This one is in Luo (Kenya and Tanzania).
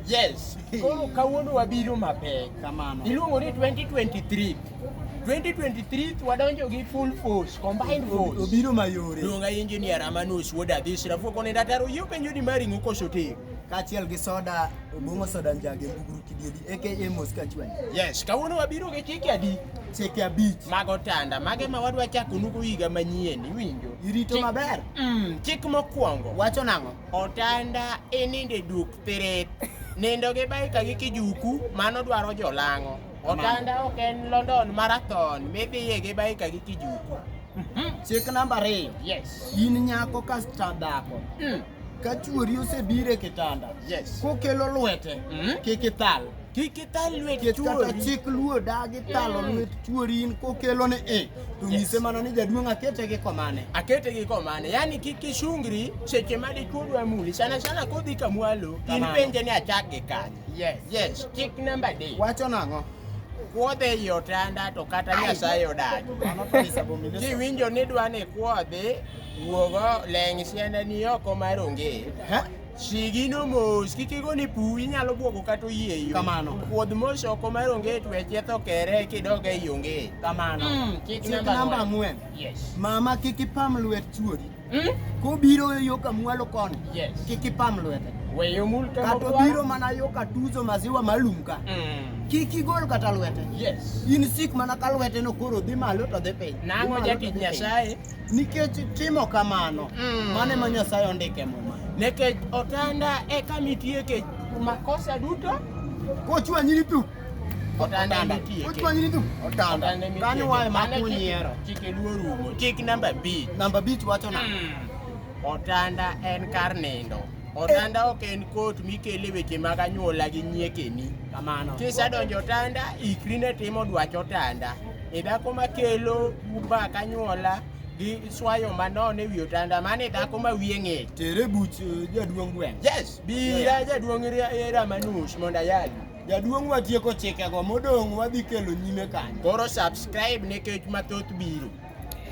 Yes. Koro kawuono wabiro mapek. Kamano. Iluongo ni 2023. 2023 wadonjo gi full force, combined force. Obiro mayore. Luonga engineer Amanus wuod Adhis Rafuoko ne dataro yie penjo ni mar ring'o koso tek. Kaachiel gi soda, Obong'o soda njage mbugru kidiedi aka Mos Kachwany. Yes, kawuono wabiro gi chike adi? Chike abich. Mag otanda, mage ma wadwa chakonugo higa manyien, iwinjo? Irito maber. Chik mokwongo. Wacho nang'o? Otanda ininde duk thirith. Nindo gi baika gi kijuku, mano dwaro jolang'o. Otanda ok en London Marathon midhiye gi baika gi kijuku. Chik namba 2. Yes. In nyako kasta dhako. Ka chuori osebiro e kitanda. Yes. Kokelo lwete, kik ithal. Kik ithal lwet Nikech kata chuori. chik luo dagi thalo lwet chuori in kokelo ni e to nyise mana ni jaduong' akete gi komane. Akete gi komane. Yani kik isungri seche ma dichuo dwa muli. Sana sana kodhi kamwalo, in Kamano. penje ni achak gi kanye. Yes. Yes, chik namba 3. Wacho nang'o? Kuodhe ei otanda to kata Nyasaye odagi. Mano to is abomination. Kiwinjo ni dwa ni kuodhi, wuogo leng' siandani oko mar onge. He? Sigino mos, kik igo ni pu, inyalo buogo kata oyieyo. Kamano. Kuodh mos oko mar onge to we chieth okere kidog ei onge. Kamano. Chik Chik namba namba ang'wen. 4. Yes. Mama kik ipam lwet chuori. Kobiro yo kamwalo koni. Yes. Kik ipam lwete. Weyo mul kama Kata obiro mana yo katuzo maziwa malum ka. Kik igol kata lwete. Yes. In sik mana ka lwete no koro dhi malo to dhi piny. Dhi Nang'o malo to jatich dhi piny. Nyasaye? Nikech timo kamano, mano ema Nyasaye ondike e Muma. Nikech otanda eka mitieke makosa duto. Kochwanyi ni tu. Otanda mitieke. Kochwanyi ni tu. Otanda. Otanda mitieke. Kanyo wae Mano ma kunyiero. Chike luo rumo. Chik namba 5. Namba 5 wacho nang'o? Otanda en kar nindo. Otanda ok en kot mikele weche mag anyuola gi nyiekeni. Kamano. Kisedonjo otanda, ikri ne timo dwach otanda. E dhako makelo mbak anyuola gi swayo manono e wi otanda, mano e dhako ma wiye ng'ich. Tere buch jaduong' gweng'. Yes, bira jaduong' Ramanus mondo ayali. Jaduong' watieko chikego modong' wadhi kelo nyime kanyo. Koro subscribe nikech mathoth biro.